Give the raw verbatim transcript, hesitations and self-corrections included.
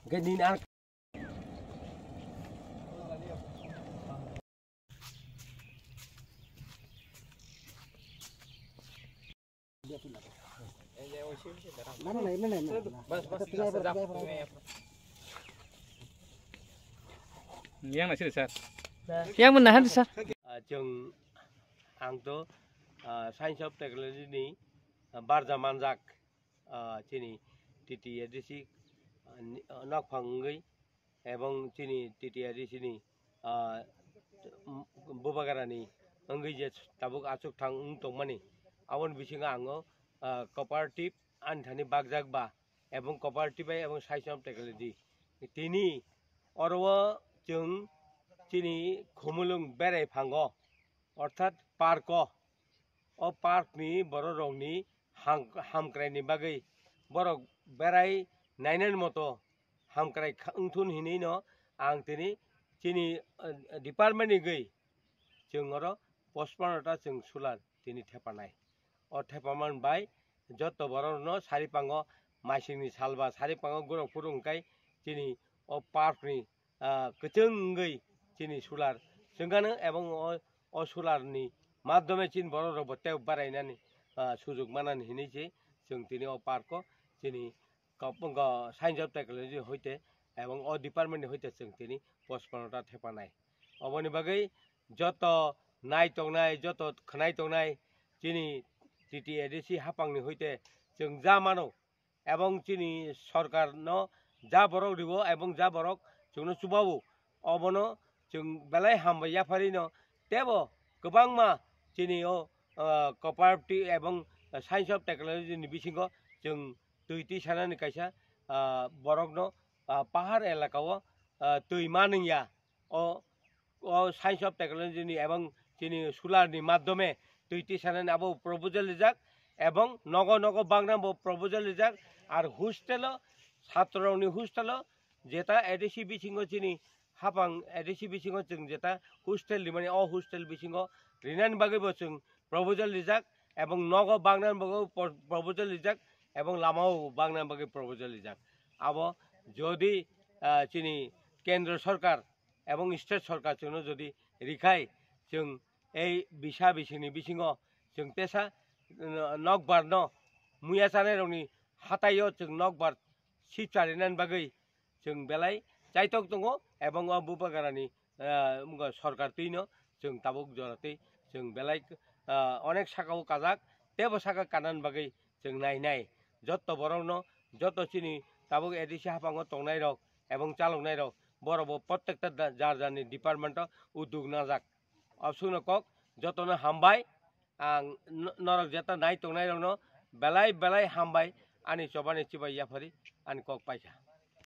Hwnkhe nini ang Yang na sini, sir. Yang mana hari, sir? Ah, chwng ang to, ah, Science of Technology ni, ah, barja manjak, ah, chini T T A D C, ah, ni, ah, nokphang wngwi ebong chini T T A D C ni, ah, m-, bubagrani wngwi je tabuk achuk thang wng tongmani, aboni bisingo ang o, ah, cooperative ani thani bakjak ba ebong cooperative bai ebong Science of Technology. Tini oro o chwng chini Khumulwng berai phango, orthat park o, o park ni borok rok ni hang-, hamkrai ni bagwi borok berai nainani moto hamkrai kha-, wngthun hinwi no ang tini chini, eh, department ni gwi chwng oro pochpanno ta chwng solar tini thepanai. O thepaman bai joto borok no sari pango maising ni salba sari pango gurok phuru hwnkhe chini o park ni, ah, kwchwng wngwi chini solar chwngano ebong o, o solar ni madhyome chini borok rok bo tei barainani, ah, sujok manani hinwi se chwng tini o park o chini kop-, go Science of Technology hoite ebong o department ni hoite chwng tini pochpanno ta thepanai. Oboni bagwi joto nai tongnai, joto khwnai tongnai chini T T A D C haphang ni hoite chwng ja mano ebong chini sorkar no ja borok riwo ebong ja borok chwngno chubawo, obono chwng belai hambai yapharino tebo kwbangma chini o, ah, cooperative ebong Science of Technology ni bisingo chwng twi tisanani kaisa, ah, borokno, ah, pahar elaka o, ah, twi manwngya. O, o Science of Technology ni ebong chini solar ni madhyome twi tisanani abo proposal rijak ebong nogo nogo bagna bo proposal rijak. Ar hostel o, chhatro rokni hostel o jeta A D C bisingo chini haphang A D C bisingo chwng jeta hostel rimani, o hostel bisingo rinani bagwi bo chwng proposal rijak ebong nogo bagna bagwi pro-, proposal rijak ebong lama o bagna bagwi proposal rijak. Abo jodi, ah, chini kendro sorkar ebong state sorkar chwngno jodi rikhai, chwng ei bisa bisingni bisingo chwng tesa, uh, nokbar no muya chanai rokni hatai o chwng nokbar sip charinani bagwi chwng belai chaitok tongo ebong o bubagrani, ah, wngkha sorkar twino chwng tabuk jora twi chwng belai, ah, onek saka o kajak tebo saka kanani bagwi chwng nai nai. Jotto borokno, jotto chini tabuk A D C haphango tongnai rok ebong chaloknai rok borok bo prottekta da-, jar jarni department o uddog najak. Obsukno kok jotono hambai, ang no-, norok jeta nai tongnai rokno belai belai hambai ani chobani chibai yaphari ani kok paikha.